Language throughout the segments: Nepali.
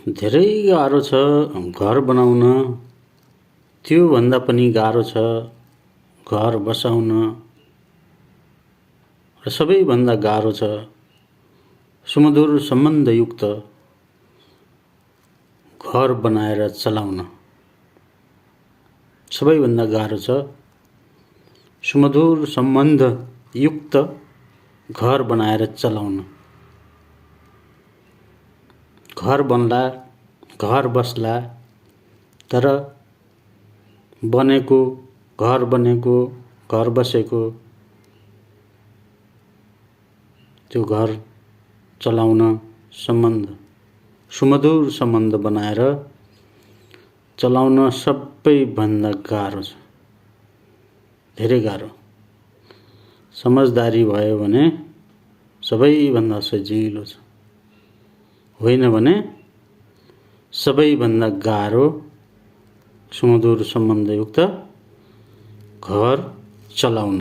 धेरै गाह्रो छ घर बनाउन, त्योभन्दा पनि गाह्रो छ घर बसाउन र सबैभन्दा गाह्रो छ सुमधुर सम्बन्धयुक्त घर बनाएर चलाउन। सबैभन्दा गाह्रो छ सुमधुर सम्बन्धयुक्त घर बनाएर चलाउन। घर बन्ला, घर बस्ला, तर बनेको, घर बसेको त्यो घर चलाउन सुमधुर सम्बन्ध बनाएर चलाउन सबैभन्दा गाह्रो छ, धेरै गाह्रो। समझदारी भयो भने सबैभन्दा सजिलो छ, होइन भने सबैभन्दा गाह्रो सुमधुर सम्बन्धयुक्त घर चलाउन।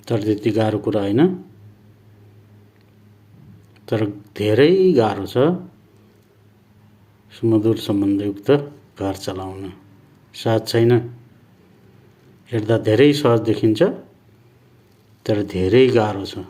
तर त्यति गाह्रो कुरा होइन, तर धेरै गाह्रो छ सुमधुर सम्बन्धयुक्त घर चलाउन। सहज छैन, हेर्दा धेरै सहज देखिन्छ तर धेरै गाह्रो छ।